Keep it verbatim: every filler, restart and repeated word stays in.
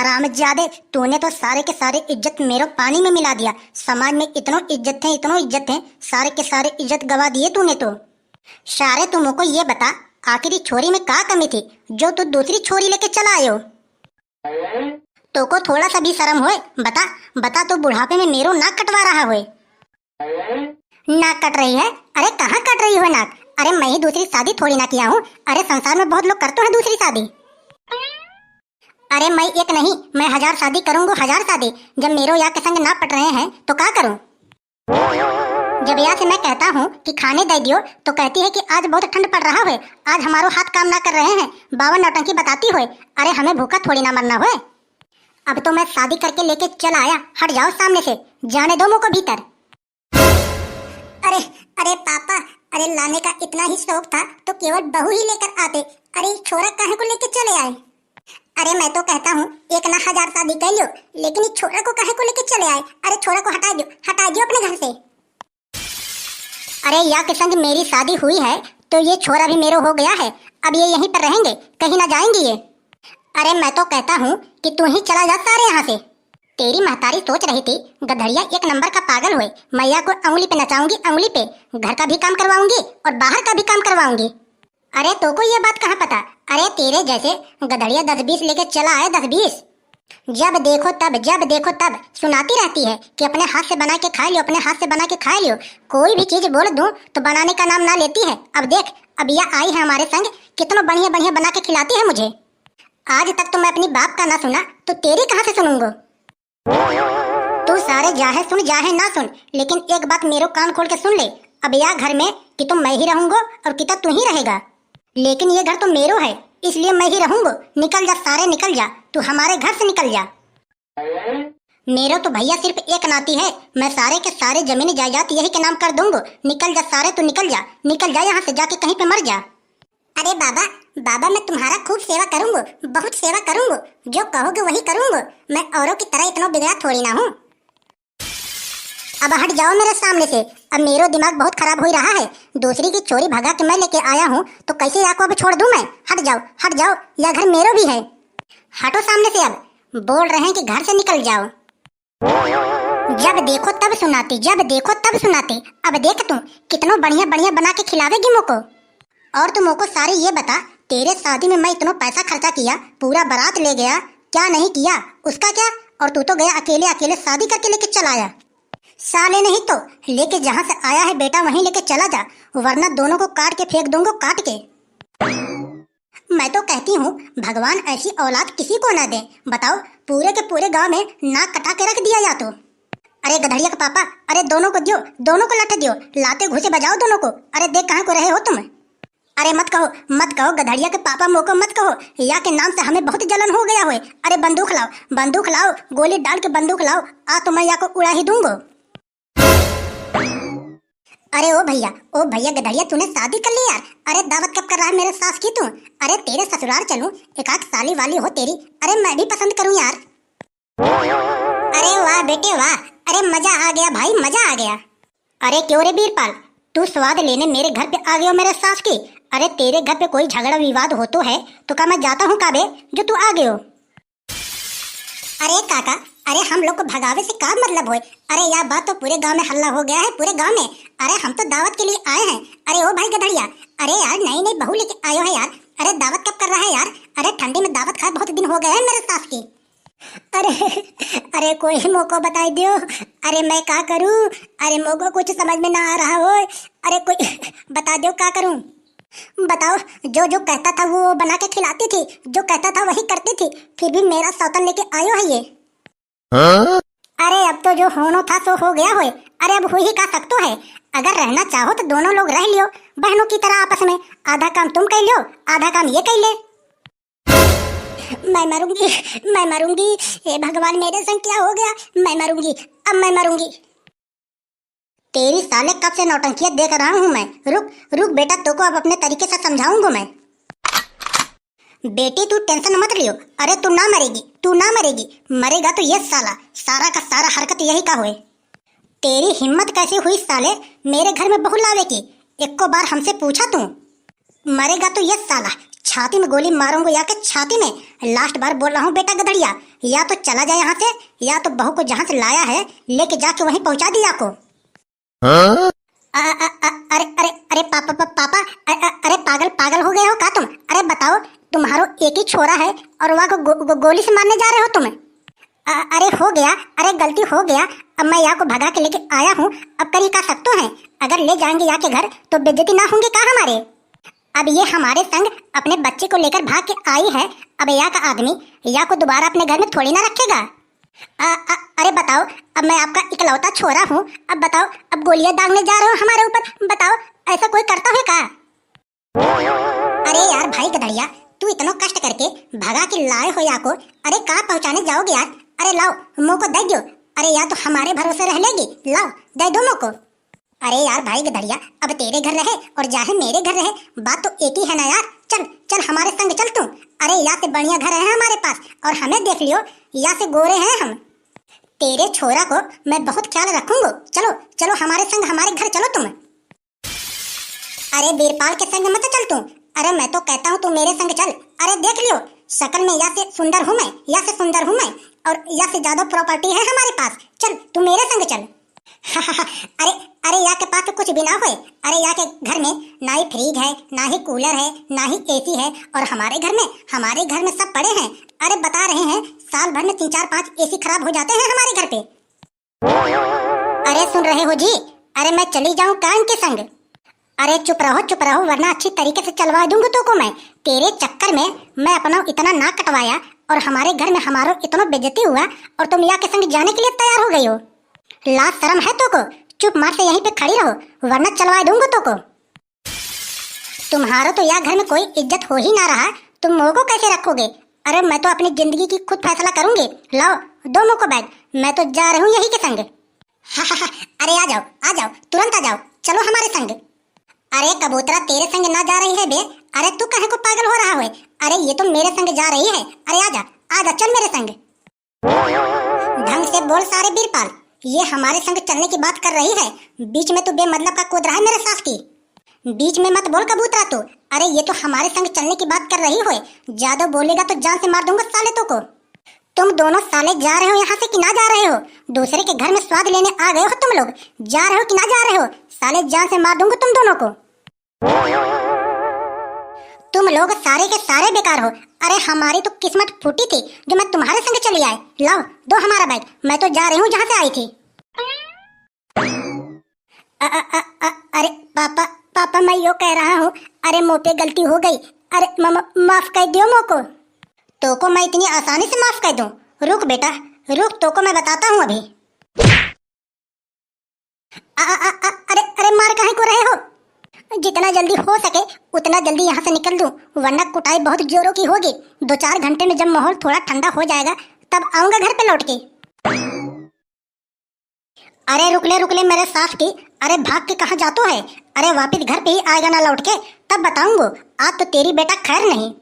हरामजादे, तूने तो सारे के सारे इज्जत मेरो पानी में मिला दिया। समाज में इतनो इज्जत है, इतनो इज्जत है, सारे के सारे इज्जत गवा दिए तूने तो। सारे, तू मोको ये बता, आखिर ई छोरी में का कमी थी जो तू दूसरी छोरी लेके चला आयो? तोको थोड़ा सा भी शर्म होए? बता, बता, तू बुढ़ापे में मेरो नाक कटवा रहा होए? नाक कट रही है? अरे, कहाँ कट रही हो नाक? अरे, मैं ही दूसरी शादी थोड़ी ना किया हूँ। अरे, संसार में बहुत लोग करते हैं दूसरी शादी। अरे, मैं एक नहीं, मैं हजार शादी करूँगो, हजार शादी। जब मेरो या के संग ना पट रहे हैं तो का करूँ? जब या से मैं कहता हूँ कि खाने दे दियो तो कहती है कि आज बहुत ठंड पड़ रहा है, आज हमारो हाथ काम ना कर रहे हैं, बावन नौटंकी बताती होए। अरे, हमें भूखा थोड़ी ना मरना होए। अब तो मैं शादी करके लेके चला आया, हट जाओ सामने से, जाने दो मोको भीतर। अरे, अरे पापा, अरे लाने का इतना ही शौक था तो केवल बहू ही लेकर आते। अरे, ई छोरा काहे को लेके चले आए? अरे, मैं तो कहता हूँ, एक ना हजार शादी कर लियो, लेकिन ई छोरा को काहे को लेके चले आए? अरे, छोरा को हटा दियो, हटा दियो अपने घर से। अरे, या के संग मेरी शादी हुई है तो ये छोरा भी मेरो हो गया है। अब ये यहीं पर रहेंगे, कहीं ना जाएंगे ये। अरे, मैं तो कहता हूँ कि तू ही चला जा सारे यहाँ से। तेरी महतारी सोच रही थी, गधड़िया एक नंबर का पागल होए, मैं या को अंगुली पे नचाऊंगी, अंगुली पे, घर का भी काम करवाऊंगी और बाहर का भी काम करवाऊंगी। अरे, तोको ये बात कहाँ पता? अरे, तेरे जैसे गधड़िया दस बीस लेके चला आए, दस बीस। जब देखो तब, जब देखो तब सुनाती रहती है कि अपने हाथ से बना के खा लियो, अपने हाथ से बना के खा लियो। कोई भी चीज बोल दूं तो बनाने का नाम ना लेती है। अब देख, अब यह आई है हमारे संग, कितनो बढ़िया बढ़िया बना के खिलाती है मुझे। आज तक तो मैं अपनी बाप का ना सुना, तो तेरी कहाँ से सुनूंगो? तू सारे जाहे सुन, जाहे ना सुन, लेकिन एक बात मेरो कान खोल के सुन ले। अब या घर में कि तो मैं ही रहूंगो और कि तो तू ही रहेगा, लेकिन ये घर तो मेरो है, इसलिए मैं ही रहूंगो। निकल जा सारे, निकल जा, तू हमारे घर से निकल जा। मेरो तो भैया सिर्फ एक नाती है, मैं सारे के सारे जमीन जायदाद यही के नाम कर दूंगो। निकल जा सारे, तू निकल जा, निकल जा यहाँ से, जाके कहीं पे मर जा। अरे बाबा, बाबा, मैं तुम्हारा खूब सेवा करूंगो, बहुत सेवा करूंगो, जो कहोगे वही करूंगो। मैं औरों की तरह इतना बिगड़ा थोड़ी ना हूँ। अब हट जाओ मेरे सामने से, अब मेरो दिमाग बहुत खराब हो रहा है। दूसरी की छोरी भगा के मैं लेके आया हूँ तो कैसे या को अब छोड़ दूँ मैं? हट जाओ, हट जाओ, या घर मेरो भी है। हटो सामने से, अब बोल रहे हैं कि घर से निकल जाओ। जब देखो तब सुनाती, जब देखो तब सुनाती। अब देख तू, कितनो बढ़िया बढ़िया बना के खिलावेगी मोको। और तू मोको सारे ये बता, तेरे शादी में मैं इतनो पैसा खर्चा किया, पूरा बारात ले गया, क्या नहीं किया, उसका क्या? और तू तो गया अकेले, अकेले शादी करके लेके चला आया। साले नहीं तो, लेके जहाँ से आया है बेटा वहीं लेके चला जा, वरना दोनों को काट के फेंक दूंगो, काट के। मैं तो कहती हूँ भगवान ऐसी औलाद किसी को ना दे। बताओ, पूरे के पूरे गांव में नाक कटा के रख दिया या तो। अरे गधड़िया के पापा, अरे दोनों को दियो, दोनों को लठ दियो, लाते घूंसे बजाओ दोनों को। अरे देख कहाँ को रहे हो तुम। अरे मत कहो, मत कहो, गधड़िया के पापा मोको मत कहो, या के नाम से हमें बहुत जलन हो गया होए। अरे बंदूक लाओ, बंदूक लाओ, गोली डाल के बंदूक लाओ, आ तो मैं या को उड़ा ही दूंगो। अरे ओ भैया, ओ भैया गधड़िया, तूने शादी कर ली यार? अरे दावत कब कर रहा है मेरे सास की तू? अरे तेरे ससुराल चलूं, एक आध साली वाली हो तेरी, अरे मैं भी पसंद करूं यार। अरे वाह बेटे वाह, अरे मजा आ गया भाई, मजा आ गया। अरे क्यों रे बीरपाल, तू स्वाद लेने मेरे घर पे आ गयो मेरे सास की? अरे तेरे घर पे कोई झगड़ा विवाद होतो है तो का मैं जाता हूँ का बे, जो तू आ गयो? अरे काका, अरे हम लोग को भगावे से का मतलब होए? अरे या बात तो पूरे गांव में हल्ला हो गया है, पूरे गांव में। अरे हम तो दावत के लिए आए हैं। अरे ओ भाई गधड़िया, अरे यार नई नई बहू लेके आयो है यार। अरे दावत कब कर रहा है यार? अरे ठंडी में दावत खाए बहुत दिन हो गए हैं मेरे सास की। अरे, अरे कोई मोको बताई दियो। अरे मैं का करूं? अरे मोको कुछ समझ में ना आ रहा होए। अरे कोई बता दियो का करूं? बताओ, जो जो कहता था वो बना के खिलाती थी, जो कहता था वही करती थी, फिर भी मेरा सौतन लेके आयो है ये। हाँ? अरे अब तो जो होनो था सो हो गया होए। अरे अब हो ही का सकतो है, अगर रहना चाहो तो दोनों लोग रह लियो बहनों की तरह आपस में, आधा काम तुम कर लियो, आधा काम ये कर ले। मैं मरूंगी, मैं मरूंगी। हे भगवान, मेरे संग क्या हो गया? मैं मरूंगी, अब मैं मरूंगी। तेरी साले कब से नौटंकियां देख रहा हूँ मैं। रुक, रुक बेटा, तोको अब अपने तरीके से समझाऊंगा मैं। बेटी तू tension मत लियो, अरे तू ना मरेगी, तू ना मरेगी। मरेगा तो ये साला, सारा का सारा हरकत यही का होए। तेरी हिम्मत कैसे हुई साले, मेरे घर में बहू लावे की? एको बार हमसे पूछा तू? मरेगा तो ये साला, छाती में गोली मारूंगा या के छाती में। Last बार बोल रहा हूँ बेटा गधड़िया, या तो चला जा यहाँ से, या तो बहू को जहाँ से लाया है लेके जाके वहीं पहुँचा दे या को। हाँ? अ-, अ-, अ-, अरे, अरे, अरे पापा, पा-, पापा, अ-, अ-, अरे पागल, पागल हो गए हो का तुम? अरे बताओ, तुम्हारो एक ही छोरा है और वहाँ को गो-, गो-, गोली से मारने जा रहे हो तुम? अ-, अरे हो गया, अरे गलती हो गया, अब मैं या को भगा के लेके आया हूँ, अब करी का सकतो है? अगर ले जाएंगे या के घर तो बेइज्जती ना होंगे का हमारे? अब ये हमारे संग अपने बच्चे को लेकर भाग के आई है, अब या का आदमी या को दोबारा अपने घर में थोड़ी ना रखेगा। अ-, अ-, अरे बताओ, अब मैं आपका इकलौता छोरा हूँ, अब बताओ, अब गोलियां दागने जा रहे हो हमारे ऊपर, बताओ, ऐसा कोई करता है का? अरे यार भाई गधड़िया, तू इतनो कष्ट करके भगा के लाए हो या को, अरे का पहुँचाने जाओगे यार? अरे लाओ, मोको दे दो। अरे या तो हमारे भरोसे रह लेगी, लाओ, दे दो मोको। अरे यार भाई गधड़िया, अब तेरे घर रहे और चाहे मेरे घर रहे, बात तो एक ही है ना यार। चल, चल हमारे संग चल तू। अरे या से बढ़िया घर है हमारे पास और हमें देख लियो, या से गोरे हैं हम। तेरे छोरा को मैं बहुत ख्याल रखूंगो। चलो, चलो हमारे संग, हमारे घर चलो तुम। अरे बीरपाल के संग मत चल तू। अरे मैं तो कहता हूँ तू मेरे संग चल। अरे देख लियो, शकल में या से सुंदर हूँ मैं, या से सुंदर हूँ मैं, और या से ज्यादा property है हमारे पास। चल तू मेरे संग चल। अरे, अरे या के पास तो कुछ भी ना होए। अरे या के घर में ना ही fridge है, ना ही cooler है, ना ही AC है, और हमारे घर में, हमारे घर में सब पड़े हैं। अरे बता रहे हैं, साल भर में तीन चार पांच AC खराब हो जाते हैं हमारे घर पे। अरे सुन रहे हो जी, अरे मैं चली जाऊं का इनके संग? अरे चुप रहो, चुप रहो, वरना अच्छी तरीके से चलवा दूंगी तोको मैं। तेरे चक्कर में मैं अपना इतना नाक कटवाया और हमारे घर में हमारो इतनो बेइज्जती हुआ और तुम या के संग जाने के लिए तैयार हो गई हो। लाज शर्म है तोको? चुप मार से यहीं पे खड़ी रहो, वरना चलवा दूंगी तोको। तुम्हारो तो या घर में कोई इज्जत हो ही ना रहा, तुम मोको कैसे रखोगे? अरे मैं तो अपनी जिंदगी की खुद फैसला करूंगी। लाओ, दो मोको bag, मैं तो जा रही हूँ यही के संग। अरे आ जाओ, आ जाओ, तुरंत आ जाओ, चलो हमारे संग। अरे कबूतरा, तेरे संग ना जा रही है बे। अरे तू काहे को पागल हो रहा है? अरे ये तो मेरे संग जा रही है। अरे आजा, आजा, चल मेरे संग। ढंग से बोल सारे बीरपाल, ये हमारे संग चलने की बात कर रही है, बीच में तू बेमतलब का कूद रहा है मेरे साथ की। बीच में मत बोल कबूतरा तू। अरे ये तो हमारे संग चलने की बात कर रही है, ज्यादा बोलेगा तो जान से मार दूंगा साले तोको। तुम दोनों साले जा रहे हो यहाँ से कि ना जा रहे हो? दूसरे के घर में स्वाद लेने आ गए हो तुम लोग, जा रहे हो कि ना जा रहे हो? साले जान से मार दूंगा तुम दोनों को। तुम लोग सारे के सारे बेकार हो। अरे हमारी तो किस्मत फूटी थी जो मैं तुम्हारे संग चली आई। लाओ, दो हमारा bag, मैं तो जा रही हूँ जहाँ से आई थी। अ, अ, अ, अ, अरे पापा, पापा मैं यो कह रहा हूँ, अरे मोपे गलती हो गई, अरे म-, म-, माफ कर दियो मोको। तोको मैं इतनी आसानी से माफ कर दूँ? रुक बेटा, रुक, तोको मैं बताता हूँ अभी। अ, अ, अ, अ, अरे, अरे, मार काहे को रहे हो? जितना जल्दी हो सके, उतना जल्दी यहाँ से निकल दूँ, वरना कुटाई बहुत जोरों की होगी। दो चार घंटे में जब माहौल थोड़ा ठंडा हो जाएगा, तब आऊँगा घर पे लौट के। अरे रुक ले, रुक ले मेरे साथ की, अरे भाग के कहाँ जातो है? अरे वापिस घर पे ही आएगा ना लौट के, तब बताऊँगो। आज तो तेरी बेटा खैर नहीं।